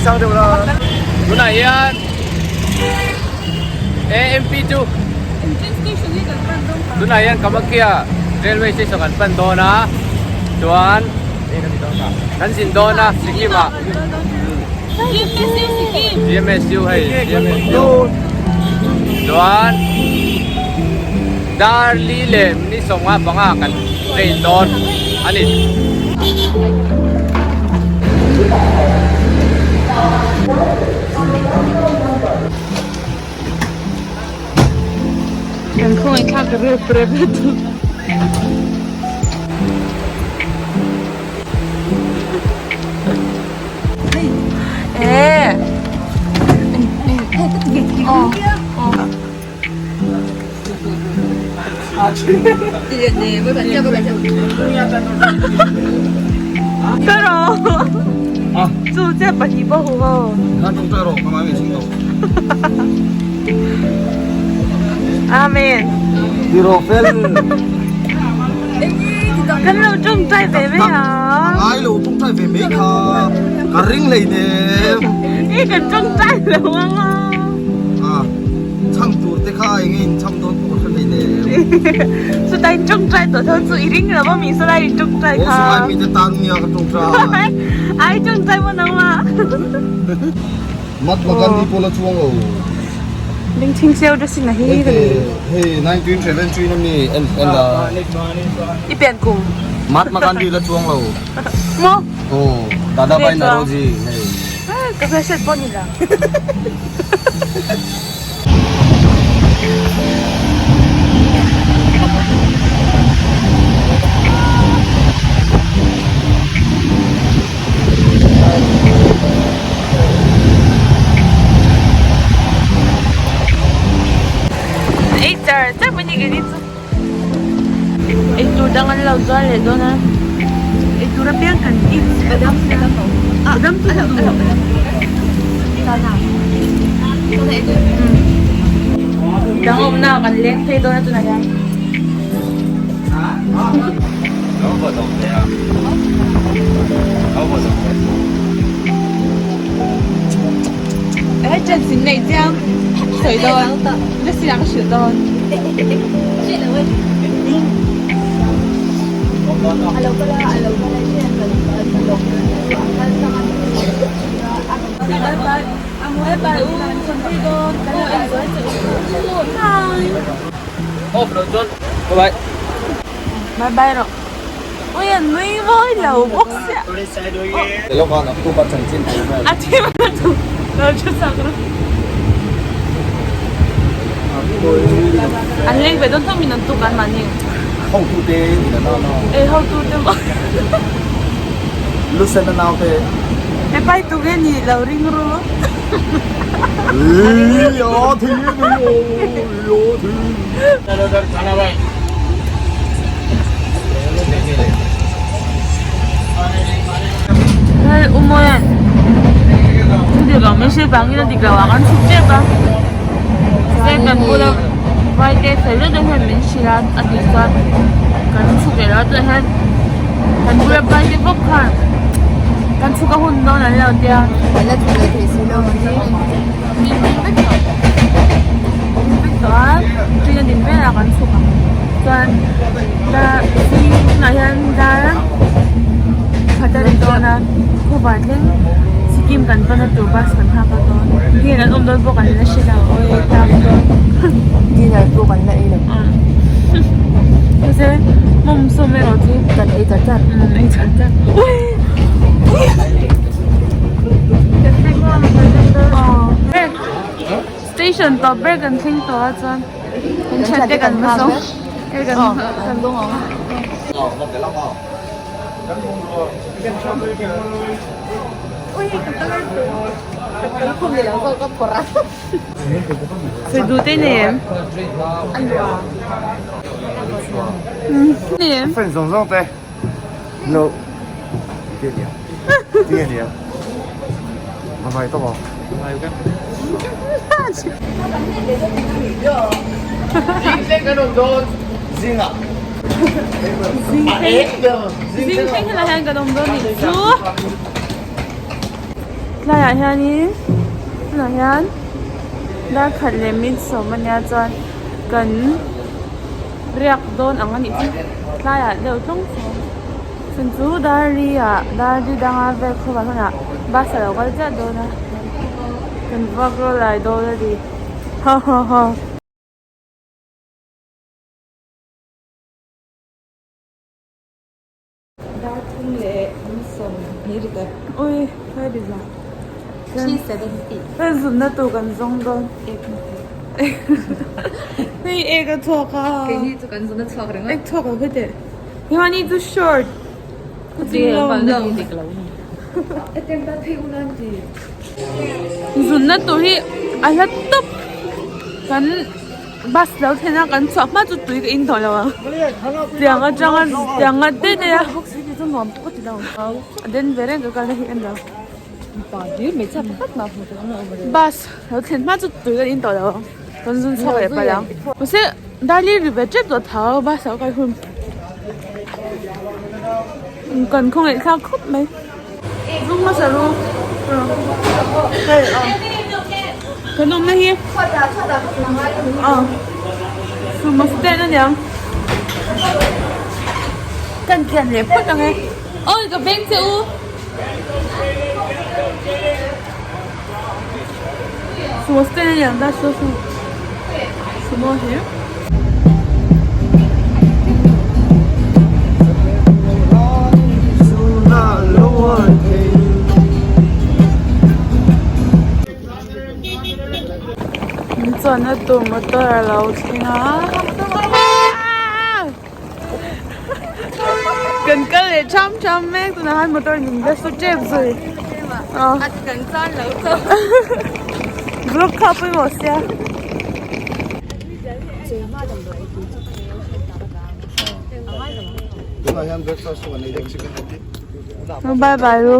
sang deuh la. Tunah hian AMP chu tunah hian Kamakhya railway station kan pan dawn a chuan kan zin dawn a Sikkim ah GMSU hei GMSU chuan Darli leh ni 15 kan train dawn a ni. Kan khawngaih thlak rep rep lutuk. Amen. Kan lo tawngtai ve mai a. Ngai lo tawngtai ve mai kha. Ka ring hlei nem. E kan tawngtai lo ang a. A chham tur te kha eng in chham dawn pawh ka hre hlei nem. Chutai tawngtai tawh tho chu i ring lo a mi saw lai in tawngtai kha. Aw saw lai mi te tan nia ka tawngtai. Ai tawngtai maw nang ma. Mahatma Gandhi pawh la chuang lo. Ling thing seo te sin a hi ka ni. Hei 1973 na mi en en la. I pian kum. Mahatma Gandhi la chuang lo. Maw. Aw Dadabhai Naoroji hei. Ka hmelhriat pawh ni lo. Ei char char mai ni ke ni chu eitur dang an lo zuar leh dawn a eitur apiang kan ti badam badam chu ka duh dang awmna kan leng phei dawn a tunah hian. Hei chen sin nei chiang sawi dawn na sinah ka hrilh dawn. Off lo chuan bye bye. Bye bye rawh. Ui an nui mawi lo bawk sia. A thim a thu lo thu chak rawh. An leng ve dawn tho min an tuk an mahni. Hotu te ni la na. E hotu te maw. Lusen a nau te. He pai tu nge ni lo ring ru. Yo thi yo thi. Hei u Mawia'n thu dik ang min hrilh vangin a dik lo ah kan chhuk tep a chuan kan bula vaite fel deuh deuh hian min hrilh a a tih chuan kan chhuk leh lo a tunah hian kan bula vaite bawk khan kan chhuk a hun dawn an lo tia. Chuan train a din velah kan chhuk ang chuan dar tunah hian dar khat a ri dawn a khawvar thleng Sikkim kan pana tur bus kan nghak a dawn dinner an awm dawn pawh kan la hre lo awi tak dawn dinner pawh kan la ei lo mahse mum sawm erawh chu kan ei char char ei char char Station tawp ber kan thleng tawh a chuan kan thian te kan va zawng e kan kan dawng ang. Sawi duh te nei em? Nei em? Fan zawng zawng te. No. Tinge nia. Bye bye tawp ang. Zing thleng helai hian kan awm dawn nih chu. Tlaiah hianin tunah hian dar khat leh minute sawm ania chuan kan riak dawn ang a nih chu tlaiah deuh tlawng tlawng chhan chu dar li ah dar li danga vel khawp ah hunah bus a lo kal chiah dawn a kan vak rawlai dawn a ni ha ha ha. Dar thum leh min sawm hnih ri tawh. Ui, phai ri za. 370. Kan zunna tur kan zawng dawn. Ek na tur. Hei ek a chhuak a. Keini chu kan zunna chhuak ringawt. Ek chhuak lo hete. Himani chu short. Kuching lo. Zunna tur hi a hla tawp. Kan Bus lo thlen a kan chhuah hma chu tui ka in tawh lo ang tiang atanga tiang a daih daih a a den ve reng ka kal na hi en lo bus lo thlen hma chu tui kan in tawh lo ang kan zun chhuak leh palh ang mahse darli ri ve tep tawh tho bus lo kal hun kan khawngaih thlak khawp mai zung hmasa ru hei kan awmna hi sumo stand aniang kan kian leh phawt ang e awi ka beng che u sumo stand aniang ta saw saw sumo hi. Chuan a tur motor a lo thleng a kan kal leh tham tham mek tunah khan motor min la su tep zui vlog kha pawimawh sia. Bye bye lu.